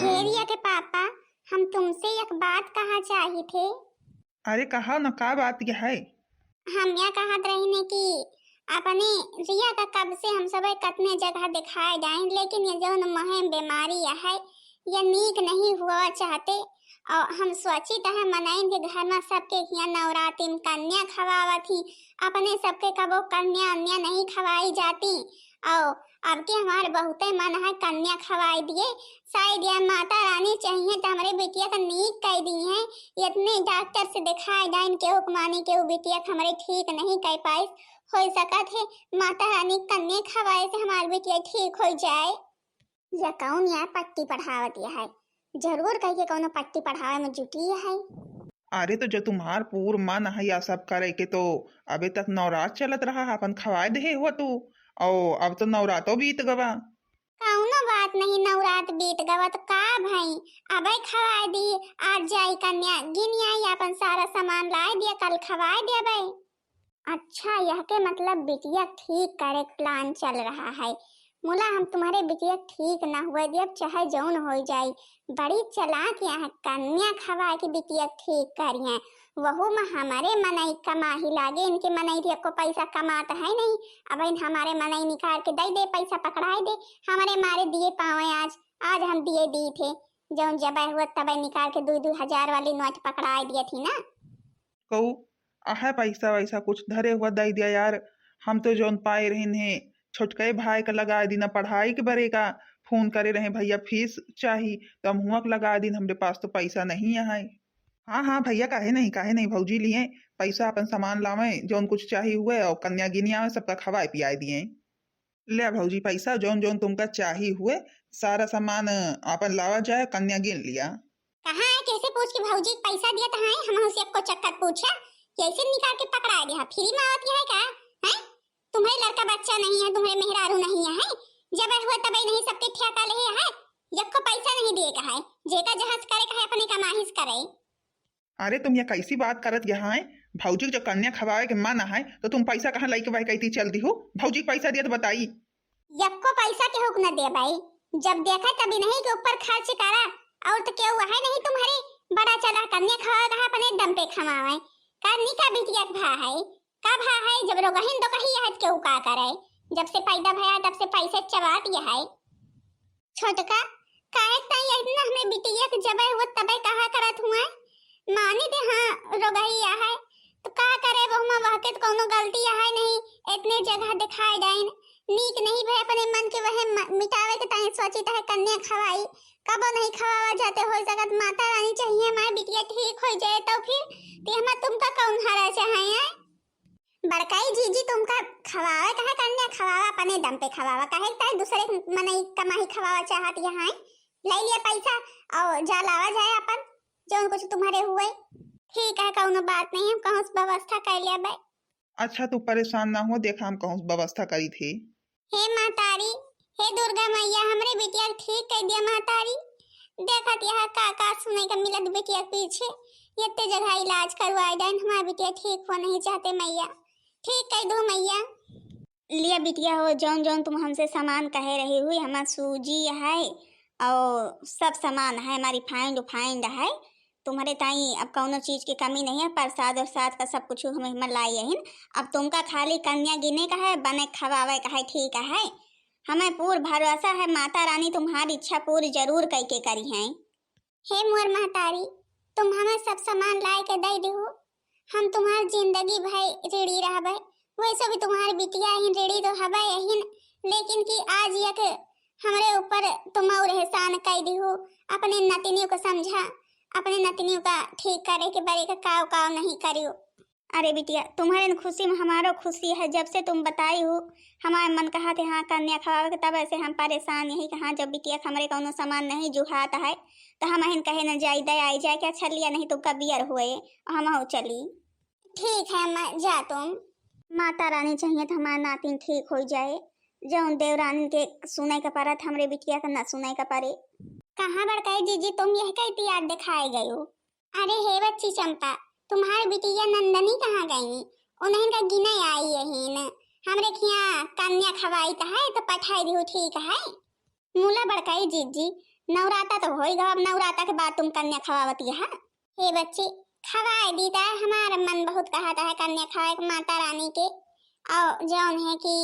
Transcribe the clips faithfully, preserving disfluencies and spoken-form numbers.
हे रिया के पापा, हम तुमसे एक बात कहा चाहित है। अरे कहा न, का बात यह है? हम या कहत रहिन कि अपने रिया का कब से हम सबे कतने जगह देखाए जाइन, लेकिन ये जौन मोहे बीमारी है, ये नीक नहीं हुआ चाहते। और हम सोचित है मनइन के घर में सबके हियाँ नवरात्रि में कन्या खवावत ही, अपने सबके कबो कन्या अन्या नहीं खवाई जाती। और अब के हमार बहुते मन है कन्या खवाई दिए। शायद या माता रानी चाहिए तो हमरे बिटिया का नीक कई दिहे। इतने डॉक्टर से देखाए जाइन, केहू के माने केहू बिटिया के हमरे ठीक नहीं कई पाइस। हो सकत है माता रानी कन्या खवाए से हमार बिटिया ठीक हो जाए। या कौन या पट्टी पढ़ावत या है, जरूर कह के कौनो पट्टी पढ़ावे में जुटी है। अरे तो जो तुम्हार पूर मन है या सब करे के, तो अबे तक नवरात चलत रहा है, अपन खवाए देहे हुआ तू, और अब तो नवरातो बीत गवा। कौनो बात नहीं, नवरात बीत गवा तो का भई, अबे खवाए दी। आज जाई कन्या गिन आई, अपन सारा सामान लाए दिया, कल खवाए देबे। अच्छा, यह के मतलब बिटिया ठीक करे के plan चल रहा है। मुला हम तुम्हारे बिटिया ठीक ना हुए दियब, चाहे जौन हो जाई। बड़ी चालाक यहाँ कन्या खवा के बिटिया ठीक करिए। वहू में हमारे मनई कमाही लागे, इनके मनई भी एको पैसा कमात है नहीं। अब इन हमारे मनई निकाल के दे दे, पैसा पकड़ाए दे, हमारे मारे दिए पावे आज, आज हम दिए दी थे, जौन जबे हुआ तबे निकाल के दो दो हजार वाली नोट पकड़ाए दिए थी ना। कहू, अहै पैसा वैसा कुछ धरे हुआ दे दिया यार, हम तो जौन पाए रहिन है, छोटके भाई का लगाए दीना पढ़ाई के बरे का, फोन करे रहे भैया फीस चाही, तो हम हुआ के लगाए दीन, हमरे पास तो पैसा नहीं है। हाँ, हाँ भैया, काहे नहीं, काहे नहीं, भौजी लिए पैसा अपन सामान लावे, जौन कुछ चाही हुए और कन्या गिनी आवे, सबका खवाए पियाए दिए। ले भौजी, पैसा जौन जौन तुमका चाही हुए, सारा सामान, अ, आपन लावा जाए, कन्या गिन लिया। कहाँ है, कैसे पूछ के भौजी पैसा दिया तो है, हम उसे को चक्कर पूछा, कैसे निकाल के पकड़ा गया, फ्री में आवत है का? हैं? तुम्हारे लड़का बच्चा नहीं है, तुम्हारे मेहरारू नहीं है, जब हुआ तब नहीं सबके ठेका ले है, यक्को पैसा नहीं दिए का है, जेका जहाज करे का है, अपने कमाहिस करे। अरे तुम यह कैसी बात करत यहाँ है? भौजी के जो कन्या खवावे के मन है तो तुम पैसा कहाँ लइके वह कहती चल दी हो? भौजी के पैसा दिया तो बताई। यक्को पैसा केहू के न देबै, जब देखा तभी नहीं के ऊपर खर्च करा। और तो केहू है नहीं तुम्हारे, बड़ा चला कन्या खवावे कहाँ अपने दम पे खवावे। का निका बिटिया के भा है, का भा है, जब रोगहिन दो कही है तो केहू का करे? जब से पैदा भया तब से पैसे चबात यह है। छोटका, काहे ताई इतना हमें बिटिया के जबे हुआ तबे कहा करत हुआ? मानी दे हाँ, रोगही या है, तो का करे बहुमा, वह के तो कौनो गलती या है नहीं, इतने जगह दिखाए डाइन, नीक नहीं भे अपने मन के वह म-, मिटावे के ताई सोची तहे कन्या खवाई, कबो नहीं खवावा जाते हो सकत, माता रानी चाहिए हमारे बिटिया ठीक हो जाए तो फिर, ते हमार तुमका कौन हरा चाहे है? बड़काई जीजी तुमका खवावे कहे कन्या खवावा, अपने दम पे खवावा, काहे ताई दूसरे के मनई कमाही खवावा चाहत यहाँ है। ले लिया पैसा और जा लावा जाए अपन जौन कुछ तुम्हारे हुए। ठीक है, कौनो बात नहीं, हम कहूँ से व्यवस्था कर लेबे। अच्छा, तू परेशान ना हो, देखा हम कहूँ से व्यवस्था करी थे। हे महतारी, हे दुर्गा मैया, हमरे बिटिया के ठीक कर दिया महतारी। देखत यहाँ का का सुने का मिलत बिटिया के पीछे, इतने जगह इलाज करवाए जाए, हमारे बिटिया ठीक हो नहीं चाहते मैया, ठीक कर दो मैया। लिया बिटिया हो, जौन जौन तुम हमसे सामान कहे रही हुई, हमार सूजी है और सब सामान है, हमारी refined उफाइंड है, तुम्हारे ताई अब कौनो चीज की कमी नहीं है, प्रसाद और साथ का सब कुछ हमें, हमें लाई यहिन। अब तुमका खाली कन्या गिने का है, बने खवावे का है, ठीक है। हमें पूर भरोसा है माता रानी तुम्हारी इच्छा पूरी जरूर कई के करी हैं। हे मोर महतारी, तुम हमें सब सामान लाए के दे दिहु, हम तुम्हार जिंदगी भर ऋणी रहबे। वैसे भी तुम्हार बिटिया ही ऋणी तो हबे यहिन, लेकिन कि आज यक हमरे ऊपर तुम और एहसान कई दिहु। अपने नतिनियों को समझा, अपने नतिनियों का ठीक करे के बरे का काव काव नहीं करियो। अरे बिटिया, तुम्हारे न खुशी में हमारो खुशी है। जब से तुम बताई हो, हमारे मन कहा थे हाँ कन्या खवावे के, तब ऐसे हम परेशान यही कहाँ जब बिटिया के हमरे कौनो सामान नहीं जुहात है, तो हम अहिन कहे न जाई दे आई जाए क्या छलिया, नहीं तो कबियर हुए और हम हो चली। ठीक है अम्मा, जा तुम। माता रानी चाहिए तो हमारा नातिन ठीक हो जाए, जौन देवरानी के सुने का परत हमरे बिटिया का ना सुने का परे। कहाँ बड़काई जीजी तुम यह कहती याद दिखाए गयो? अरे हे बच्ची चंपा, तुम्हार बिटिया नंदनी कहाँ गई? उन्हें का गिने आई यहीन। हमरे खिया कन्या खवाई त है तो पठाई दिहु, ठीक है। मुला बड़काई जीजी, नवराता तो होई गवा, अब नवराता के बाद तुम कन्या खवावत यहा। हे बच्ची, खवाए दी त हमार मन बहुत कहत है कन्या खवाए के माता रानी के। और जौन है कि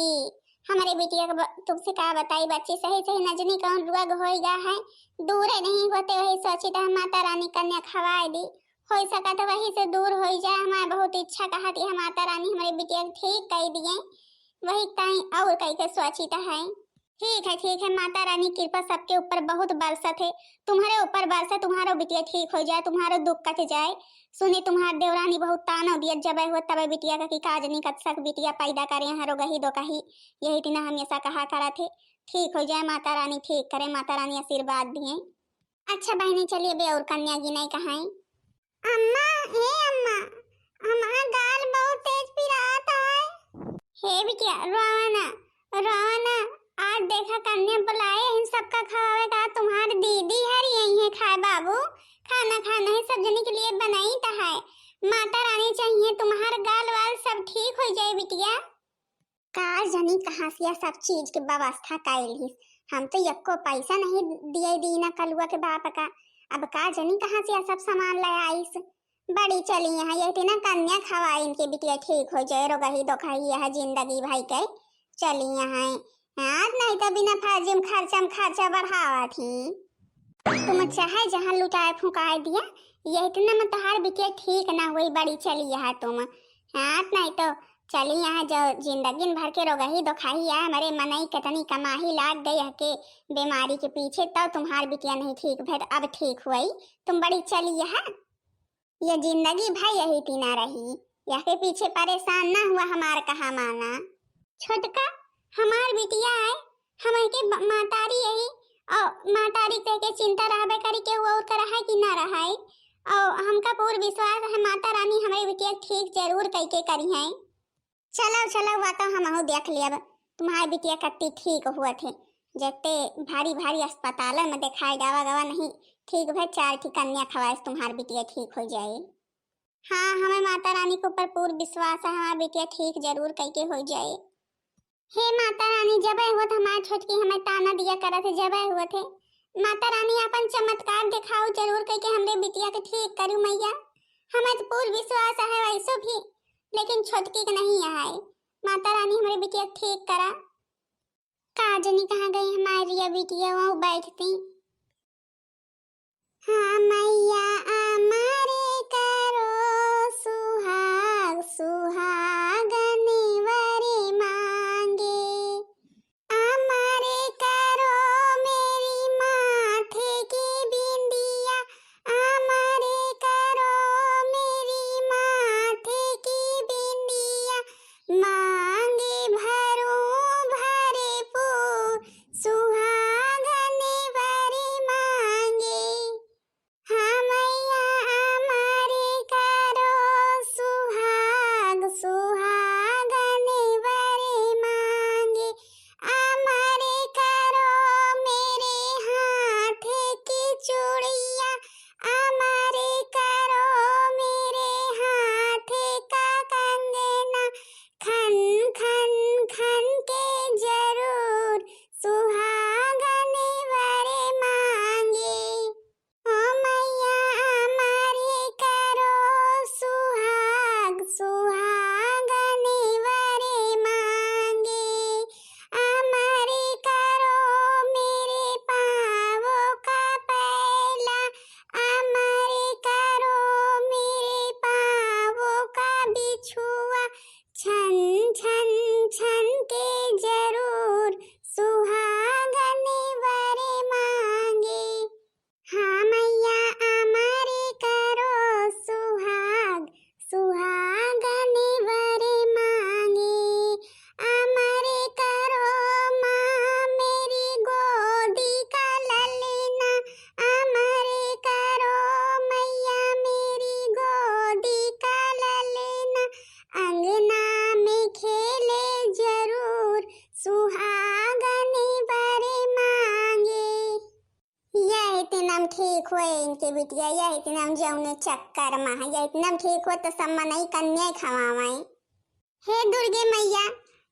हमरे बिटिया के ब-, तुमसे का बताई बच्ची, सही सही न जनी कौन रोग होई गा है, दूरे नहीं होते, वही सोची त हम माता रानी कन्या खवाए दी। होई सका त वही से दूर होई जाए, हमार बहुत इच्छा कहत है माता रानी हमरे बिटिया के ठीक कई दिए, वही ताई और कई के सोची त है। ठीक है, ठीक है, माता रानी कृपा सबके ऊपर बहुत बरसत है, तुम्हारे ऊपर बरसत, तुम्हारो बिटिया ठीक हो जाए, तुम्हारो दुख कट जाए। सुने तुम्हार देवरानी बहुत ताना दियत जबै हुआ तबै बिटिया का कि काज नहीं कत सक, बिटिया पैदा करे हैं रोगही दोकही, यही तिना हमेशा कहा करत है। ठीक हो जाए माता रानी, ठीक करे, माता रानी आशीर्वाद दिए। अच्छा बहनी, चलिए बे और कन्या गिनाई कहाई। अम्मा, हे अम्मा, हमार गाल बहुत तेज पिरात है। हे बिटिया, रोवा ना, रोवा ना। आज देखा कन्या बुलाए हैं सबका खवावे का, तुम्हार दीदी हर यही है खाए बाबू। खाना खाना है सब जने के लिए बनाई त है। माता रानी चाहिए, तुम्हार गाल वाल सब ठीक हो जाए बिटिया। का जनी कहाँ से यह सब चीज के व्यवस्था कैलिस। हम तो यक्को पैसा नहीं दिए दीना कलुआ के बाप का। अब का जनी कहाँ से यह सब सामान ले आइस। बड़ी चली यहाँ, यही तिना कन्या खवाई इनके बिटिया ठीक हो जाए, रोगही दोखही यह जिंदगी भाई के चली यहाँ। आज नहीं तो बिना फाजिल खर्चा में खर्चा बढ़ावा थी। तुम चाहे जहाँ लुटाए फुकाए दिया, यही तिना में तोहार बिटिया ठीक ना हुई, बड़ी चली यहाँ तुम। हाँ, नहीं तो चली यहाँ जो जिंदगी भर के रोगही दोखाही है, हमरे मनई कितनी कमाही लाग गई है के बीमारी के पीछे, तब तुम्हार बिटिया नहीं ठीक भर, अब ठीक हुई, तुम बड़ी चली यहाँ। ये जिंदगी भर यही तिना रही, यह के पीछे परेशान ना हुआ, हमार कहा माना। छोटका, हमार बिटिया है, हमर के ब-, मातारी यही, और मातारी कह के चिंता रहबे करी के वो और का रहा है कि ना रहा है। और हमका पूर्ण विश्वास है माता रानी हमरे बिटिया ठीक जरूर कह के करी है। चलो, चलो, वा तो हमहू देख लेब, तुम्हार बिटिया कत्ती ठीक हुआ थे। जत्ते भारी भारी अस्पतालन में देखाए जावा गवा नहीं, ठीक भर चार ठी कन्या खवाए से तुम्हार बिटिया ठीक हो जाए। हाँ, हमें माता रानी के ऊपर पूर्ण विश्वास है, हमार बिटिया ठीक जरूर कह के हो जाए। हे माता रानी, जबै हुआ थे हमार छोटकी हमें ताना दिया करत है, जबै हुआ थे। माता रानी अपन चमत्कार दिखाओ जरूर कह के हमरे बिटिया के ठीक करू मैया। हमें तो पूर्ण विश्वास है वैसो भी, लेकिन छोटकी के नहीं है। माता रानी हमरे बिटिया के ठीक करा। का जनी कहाँ गई हमारी रिया बिटिया, वहाँ बैठती। हाँ मैया, अमरे करो सुहाग, सुहागन वर मांगे। अमरे करो मेरी माथे की बिंदिया, अमरे करो मेरी माथे की बिंदिया, मांगे भरूं भरपूर, सुहागन वर मांगे। हाँ मैया, अमरे करो सुहाग, सुहागन वर मांगे। अमरे करो मेरे हाथ की चूड़िया, अमरे करो मेरे हाथ का कंगना, खन खन खन के जरूर सुहागन वर मांगे। ओ मैया, अमरे करो सुहाग, सुहागन वर मांगे। अमरे करो मेरे पाँवों का पैला, अमरे करो मेरे पाँवों का बिछुआ, छन छन छन के जरूर सुहागन वर मांगे। हाँ मैया, अमरे करो सुहाग, सुहागन वर मांगे। अमरे करो माँ मेरी गोदी का ललना, अमरे करो मैया मेरी गोदी का ललना, अंगना में खेले जरूर सुहागन वर मांगे। यही तिनम ठीक हुए इनके बिटिया, यही तिनम जौने चक्कर में है, यही तिनम ठीक हुए तो सब मनई कन्या खवावई। हे दुर्गे मैया,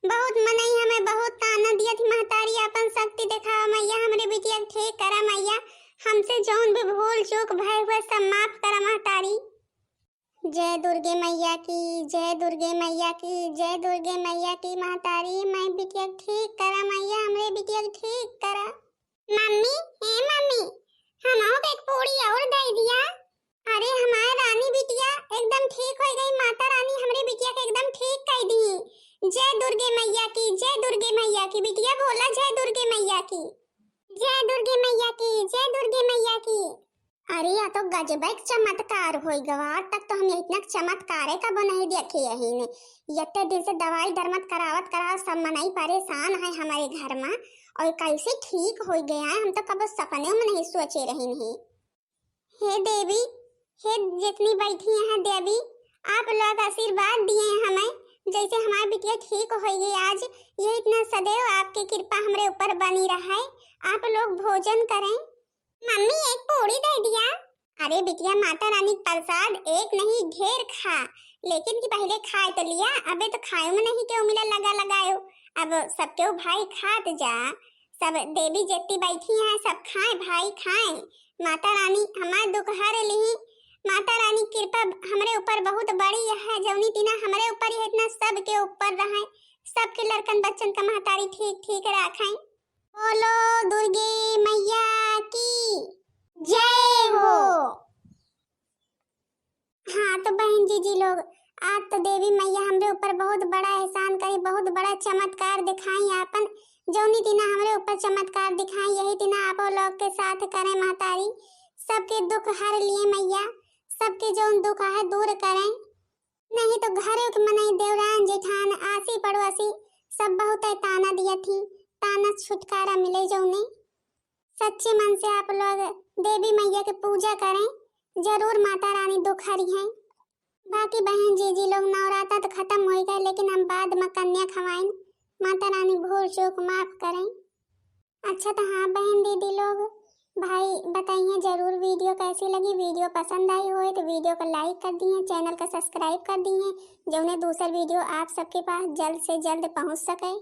बहुत मनई हमें बहुत ताना दिया थी, महतारी अपन शक्ति देखावा मैया, हमरे बिटिया के ठीक करा मैया। हमसे जौन भी भूल चूक भय हुए, सब माफ करा महतारी। जय दुर्गे मैया की, जय दुर्गे मैया की, जय दुर्गे मैया की। महतारी, मैं बिटिया के ठीक करा मैया, हमरे बिटिया के ठीक करा। मम्मी, ए मम्मी, हमहू के एक पूड़ी और दे दिया। अरे हमार रानी बिटिया एकदम ठीक हो गई, माता रानी हमरे बिटिया के एकदम ठीक कर दी। जय दुर्गे मैया की, जय दुर्गे मैया की। बिटिया बोला, जय दुर्गे मैया की, जय दुर्गे मैया की, जय दुर्गे मैया की। अरे, या तो गजबे क चमत्कार होई गवा, आज तक तो हम इतना चमत्कारे कबो नहीं देखे यही ने। यत्ते दिन से दवाई दरमत करावत करावत सब मनई परेशान है हमारे घर में, और कैसे ठीक हो गया है, हम तो कबो सपने में नहीं सोचे रही नहीं। हे देवी, हे जितनी बैठी हैं देवी, आप लोग आशीर्वाद दिए हमें, जैसे हमारी बिटिया ठीक हो गई आज, ये इतना सदैव आपकी कृपा हमरे ऊपर बनी रहे। आप लोग भोजन करें। मम्मी, एक पूड़ी दे दिया। अरे बिटिया, माता रानी के प्रसाद एक नहीं ढेर खा, लेकिन कि पहले खाए तो लिया, अबे तो खाए में नहीं क्यों मिला लगा लगायो। अब सबके भाई खात जा, सब देवी जेती बैठी हैं, सब खाए भाई खाए। माता रानी हमार दुख हर लिही। माता रानी कृपा हमरे ऊपर बहुत बड़ी है, जौनी तिना हमरे ऊपर ही इतना सबके ऊपर रहे, सबके लड़कन बच्चन का महतारी ठीक ठीक रखें। बोलो दुर्गे मैया की जय हो। हाँ तो बहन जीजी लोग, आज तो देवी मैया हमरे ऊपर बहुत बड़ा एहसान करी, बहुत बड़ा चमत्कार दिखाई आपन। जौनी दिना हमरे ऊपर चमत्कार दिखाई, यही दिना आपो लोग के साथ करें महतारी। सबके दुख हर लिए मैया, सबके जौन दुख है दूर करें। नहीं तो घरे के मनई, देवरान जेठान, आसी पड़ोसी सब बहुत ताना दिया थी, ताना से छुटकारा मिले जौने। सच्चे मन से आप लोग देवी मैया के पूजा करें, जरूर माता रानी दुख हरी हैं। बाकी बहन जीजी लोग, नवराता तो खत्म हो गए, लेकिन हम बाद में कन्या खवाइन। माता रानी भूल चूक माफ करें। अच्छा तो हाँ बहन दीदी लोग, भाई बताइए जरूर वीडियो कैसी लगी। वीडियो पसंद आई होए तो वीडियो को like कर दिए, चैनल को सब्सक्राइब कर दिए, जौने दूसर वीडियो आप सबके पास जल्द से जल्द पहुँच सके।